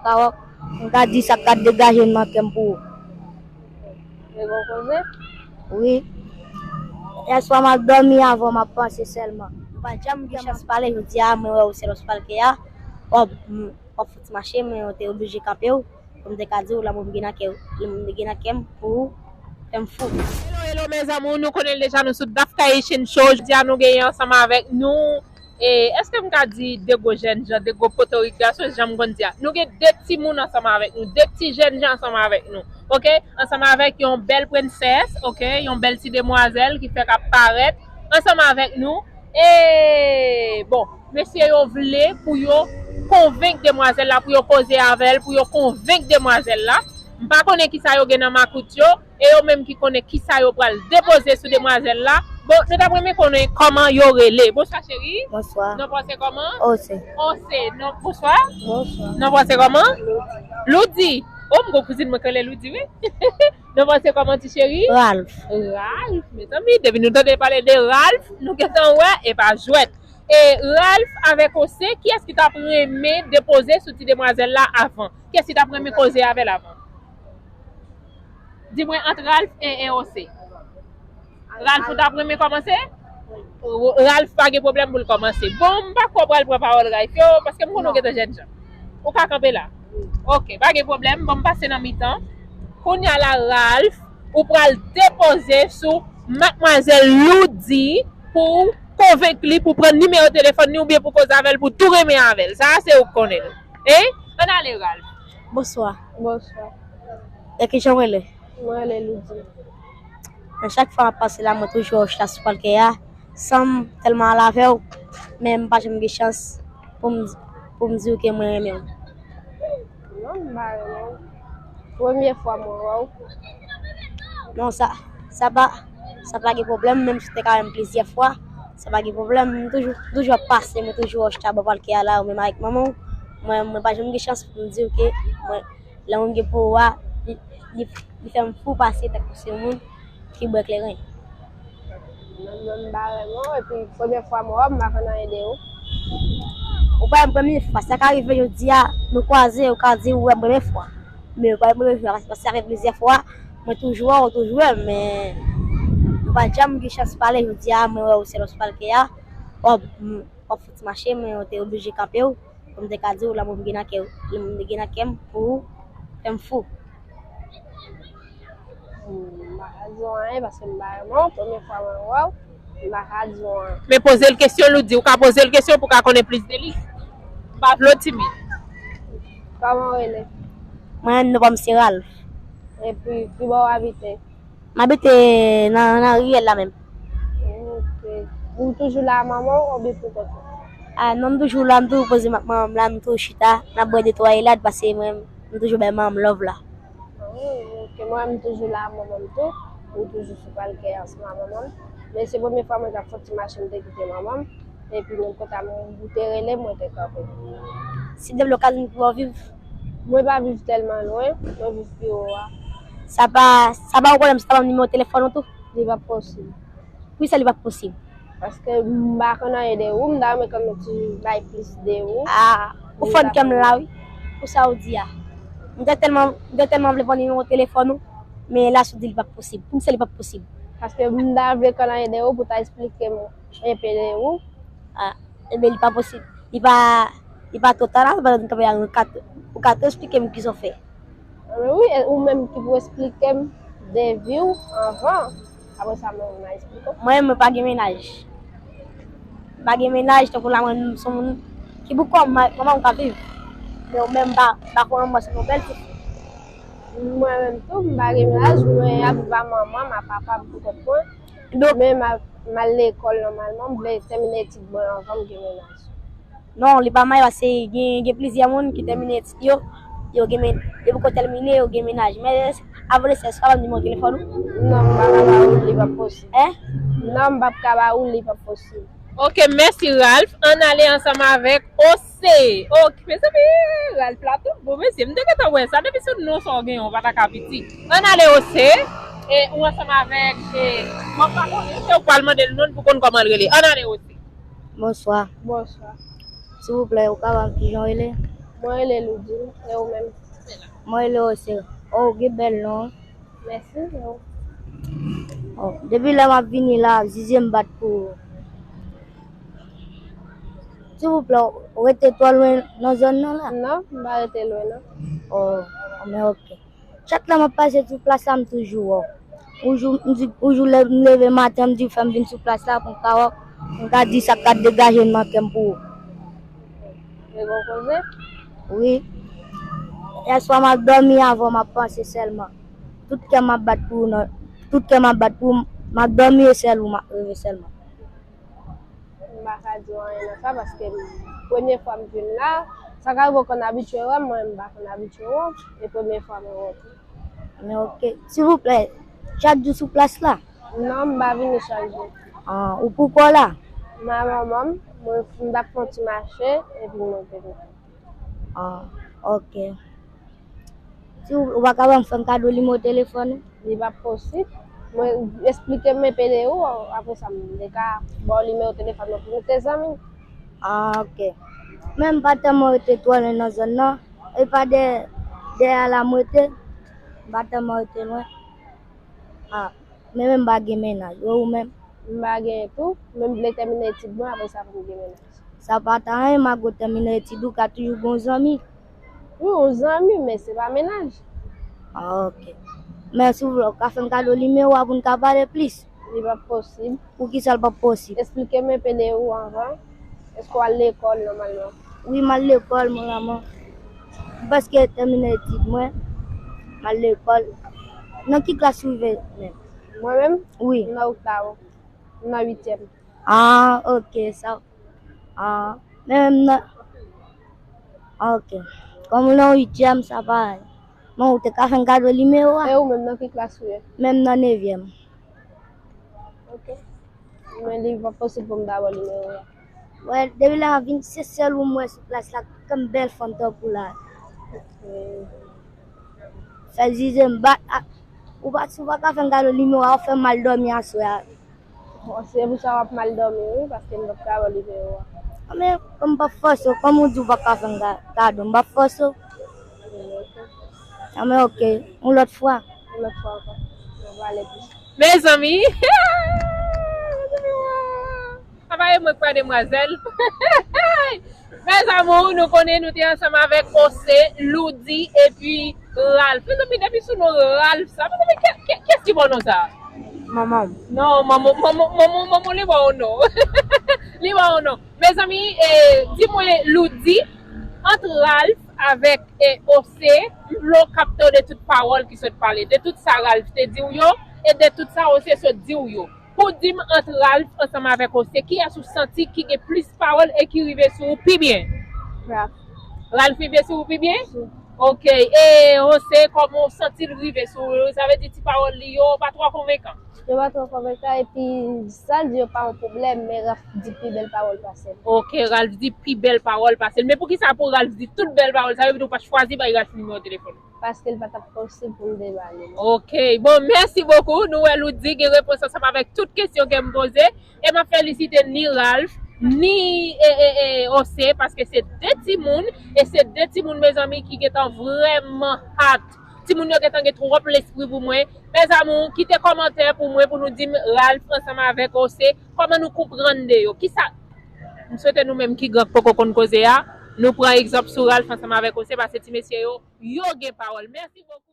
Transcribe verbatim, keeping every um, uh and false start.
Kawòk, m ka di sa k ka degaje m nan kè m pou ou. Yo gon koze? Wi. Yèswa m ap dòmi avan, m ap panse sèlman. M pa t janm gen chans pale, jodi a mwen wè ou se lòs palke a. W ap, w ap fouti mache, mwen te oblije kanpe w. Pou m te ka di w lanmou m gen nan kè w, lanmou m gen nan kè m pou ou, fè m fou. Hello, hello, mes amours, nou konnen l deja, nou sou Dafka Haitian Show. Jodi a nou genyen ansanm avèk nou, e, èske m ka di de gwo jèn jan, de gwo potorik gason, jan m konn di a. Nou gen de timoun ansanm avèk nou, de ti jèn jan ansanm avèk nou, oke? Ansanm avèk yon bèl prensès, oke? Yon bèl ti demwazèl ki fèk ap parèt ansanm avèk nou. E, bon, mesye yo vle pou yo konvenk demwazèl la, pou yo koze avè l, pou yo konvenk demwazèl la. M pa konnen kisa yo gen nan makout yo, e yo menm ki konnen kisa yo pral depoze sou demwazèl la. Bon, nou t ap renmen konnen kòman yo rele. Bonswa, cheri. Bonswa. Non pa w se kòman? Ose. Ose. Non, bonswa. Bonswa. Non pa w se kòman? Loudi. Loudi. O, m gon kouzin mwen k rele Loudi, wi. Non pa w se kòman, ti cheri? Ralph. Ralph, mezanmi, depi nou tande pale de Ralph, nou gentan wè, e pa jwèt. E Ralph avèk Ose, kiyès ki t ap renmen depoze sou ti demwazèl la avan? Kiyès ki t ap renmen koze avè l avan? Di mwen, ant Ralph e, e Ose. Ralph, ou t ap renmen kòmanse? Ralph pa gen pwoblèm pou l kòmanse. Bon, m pa kwè w pral pran pawòl Ralph yo, paske m konnen w gentan jèn jan. Ou ka kanpe la. Oke, pa gen pwoblèm, ban m pase nan mitan. Kounye a la, Ralph, ou pral depoze sou madmwazèl Loudi pou w konvenk li, pou w pran nimewo telefòn li oubyen pou w koze avè l, pou w tou renmen avè l. Sa a se ou k konnen l. Hein? Ann ale, Ralph. Bonswa. Bonswa. E kijan w rele? Mwen rele Loudi. Men chak fwa m ap pase la, mwen toujou wè w chita sou palkè a, san m tèlman al avè w, men m pa janm gen chans pou m, pou m di w ke mwen renmen w. Non, m pa renmen w. Premye fwa mwen wè w. Non, sa, sa pa, sa pa gen pwoblèm, menm si w te ka wè m plizyè fwa, sa pa gen pwoblèm. M toujou, toujou ap pase, mwen toujou wè w chita bò palkè a la, ou menm avèk manman w. Mwen, mwen pa janm gen chans pou m di w ke mwen, lanmou m gen pou ou a, li, li, li fè m fou pase tankou se yon moun ki bwè kleren. Non, non, m pa renmen w, epi premye fwa m wè w, m pa konn anyen de ou. Ou pa wè m premye fwa, sa ka rive jodi a, nou kwaze, ou ka di ou wè m premye fwa. Men ou pa wè m premye fwa, paske sa fè plizyè fwa, mwen toujou wè w, ou toujou wè m, men nou pa t janm gen chans pale, jodi a, mwen wè w se lòs palkè a, w ap, w ap fouti mache, mwen te oblije kanpe w. Pou m te ka di w lanmou m gen nan kè w, lanmou m gen nan kè m pou ou, fè m fou. Hmm, m pa ka di w anyen paske m pa renmen w, premye fwa mwen wè w, m pa ka di w anyen. Men poze l kesyon, Loudi, ou ka poze l kesyon pou w ka konnen plis de li. M pa vle w timid. Kòman w rele? Mwen, non pa m se Ralph. Epi, ki bò w abite? M abite nan, nan riyèl la menm. Ok. Ou toujou la a manman w oubyen pou kont ou? A, non, m toujou la, m toujou poze m ak manman m la, m toujou chita, n ap bwè de twa elad, paske mwen, m toujou bay manman m love la. Ah, ok, mwen, m toujou la a manman m tou, m toujou sou palkè ansanm ak manman m. Men se premye fwa mwen t ap fè ti mache, m te kite manman m. Epi menm kote a mwen te rele, mwen te kanpe. Si Bondye vle, ou ka vin pou w viv? Mwen pa viv tèlman lwen, mwen viv pi wo a. Sa pa, sa pa yon pwoblèm, si w ta ban m nimewo telefòn ou tou? Li p ap posib. Poukisa li p ap posib? Paske m pa konn anyen de ou, m ta renmen konn yon ti bagay plis de ou. Ah, ou fann kè m la wi, pou sa ou di a. M te tèlman, m te tèlman vle pran nimewo telefòn ou, men la sou di li p ap posib. Poukisa li p ap posib? Paske m ta vle konn anyen de ou pou ta esplike m enpe de ou. Ah, ebyen, li pa posib. Li pa, li pa total, a, pandan nou kanpe la, nou ka, ou ka tou esplike m kisa w fè. Anben wi, e ou menm ki pou esplike m de vi w anvan. Apre sa, mwen, mwen esplike w. Mwen, mwen pa gen mennaj. M pa gen mennaj, tankou la, mwen, m se yon moun ki pou kò m, manman m ka viv. Men ou menm, m pa, m pa kwè manman se yon bèl ti fi. Mwen menm tou, m pa gen mennaj, mwen ap viv ak manman m, ak papa m pou kont mwen. Donk, men m al, m al lekòl nòmalman, m vle tèmine etid mwen anvan m gen mennaj. Non, li pa may, paske gen, gen plizyè moun ki tèmine etid yo, yo gen men, yo poko tèmine, yo gen mennaj. Men, avè de sa, èske w ka ban m nimewo telefòn ou? Non, m pa ka ba ou l, li p ap posib. Hein? Non, m p ap ka ba ou l, li p ap posib. Ok, mèsi Ralph. Ann ale ansanm avèk Ose. Ok, mezanmi, Ralph la tout bon, mesye. M te gentan wè sa. Depi se non sa w genyen, w pa ta ka piti. Ann ale Ose. E ou ansanm avèk, e, mwen pa konnen, se ou pral mande l non pou konn kòman l rele. Ann ale Ose. Bonswa. Bonswa. Silvouplè, ou ka ban m kijan w rele? Mwen rele Loudine, e ou menm? Mwen rele Ose. Oh, ou gen bèl non. Mèsi, e ou? Oh, depi lè m ap vini la, zizi m bat pou ou. Silvouplè, ou rete twò lwen nan zòn nan la? Non, m pa rete lwen non. Oh, men ok. Chak lè m ap pase sou plas la, m toujou wè w. Yon jou, m di, yon jou lè m leve maten, m di fè m vin sou plas la pou m ka wè w, pou m ka di sa k ap degaje nan kè m pou ou. Gen gwo koze? Wi. Yèswa m ap dòmi avè w, m ap panse sèlman. Tout kè m ap bat pou ou, non. Tout kè m ap bat pou ou, m ap dòmi e sèl ou m ap reve sèlman. M pa ka di w anyen nan sa, paske m, premye fwa m vin la, sa ka rive w konn abitye wè m, mwen m pa konn abitye wè w, e premye fwa mwen wè w tou. Men ok. Silvouplè, chak jou sou plas la? Non, m pa vini chak jou. Ah, ou poukò la? M a manman m, mwen, m t ap fè yon ti mache, epi m monte vin. Ah, ok. Si ou, ou pa ka ban m fè m kado nimewo telefòn ou? Li p ap posib. Mwen, eksplike m enpe de ou, apre sa, m te ka ba w nimewo telefòn mwen pou nou te zanmi. Ah, ok. Men m pa tèlman rete twò lwen nan zòn nan. E pa dèyè, dèyè a la m rete. M pa tèlman rete lwen. Ah, men menm m pa gen mennaj. E ou menm? M pa genyen tou. Men m vle tèmine etid mwen, apre sa pou m gen mennaj. Sa pa ta anyen, malgre w tèmine etid ou, ka toujou gen yon zanmi. Wi, yon zanmi, men se pa mennaj. Ah, ok. Men silvouplè, ou ka fè m kado nimewo a pou n ka pale plis? Li p ap posib. Poukisa l p ap posib? Eksplike m enpe de ou anvan. Èske w al lekòl nòmalman? Wi, m al lekòl, mwen, manman. M prèske tèmine etid mwen. M al lekòl. Nan ki klas ou rive menm? Mwen menm? Wi. M nan Oktavo. M nan uityèm. Ah, ok, sa. Ah, men menm nan. Ah, ok. Kòm ou nan uityèm, sa pa. Bon, ou te ka fè m kado nimewo a? E ou menm nan ki klas ou ye? Menm nan nevyèm. Ok. Men li p ap posib pou m ta ba w nimewo a. Wè, depi lè m ap vin, se sèl ou m wè sou plas la, kòm bèl fanm tankou la. Hmm. Fè zizi m bat. Ah, ou pa, si ou pa ka fè m kado nimewo a, ou fè m mal dòmi aswè a. Bon, se pou sa w ap mal dòmi, wi, paske m p ap ka ba w nimewo a. Ah, men, kòm m p ap fòse w, kòm ou di ou pa ka fè m ka-, kado, m p ap fòse w. Hmm, ok. Ah, men, ok. Yon lòt fwa. Yon lòt fwa ankò. Nou pale plis. Mezanmi! Mezanmi, waw! Apa e mwen k pa demwazèl? Mes amours, nou konnen nou te ansanm avèk Ose, Loudy, epi Ralph. Mezanmi, depi sou non Ralph sa, mezanmi, kè-, kè-, kiyès ki ba w non sa? Manman m. Non, manman, manman, manman, manman, li ba w non. Li ba w non. Mezanmi, eh, di mwen, Loudy, ant Ralph avèk, eh, Ose, m vle w kapte w de tout pawòl ki sot pale, de tout sa Ralph te di w yo, e de tout sa Ose sot di w yo. Pou di m ant Ralph ansanm avèk Ose, kiyès ou santi ki gen plis pawòl e ki rive sou ou pi byen? Ralph. Ralph rive sou ou pi byen? Wi. Ok. E Ose, kòman w santi l rive sou ou? Sa vle di ti pawòl li yo pa twò konvenkan? Yo pa twò konvenkan, epi sa l di yo pa yon pwoblèm, men Ralph di pi bèl pawòl pase l. Ok, Ralph di pi bèl pawòl pase l. Men poukisa pou Ralph di tout bèl pawòl sa yo, epi w pa t chwazi bay Ralph nimewo telefòn ou? Paske l pa t ap posib pou m te ba li l. Ok. Bon, mèsi bokou. Nou wè Loudy gen repons ansanm avèk tout kesyon ke m poze. E m ap felisite ni Ralph, ni, e, e, e, Ose, paske se de timoun, e se de timoun, mezanmi, ki gentan vrèman hot. Timoun yo gentan gen twòp lespri pou mwen. Mes amours, kite kòmantè pou mwen, pou nou di m Ralph ansanm avèk Ose, kòman nou konprann de yo. Kisa, m swete nou menm ki gran k poko konn koze a, nou pran egzanp sou Ralph ansanm avèk Ose, paske ti mesye yo, yo gen pawòl. Mèsi bokou.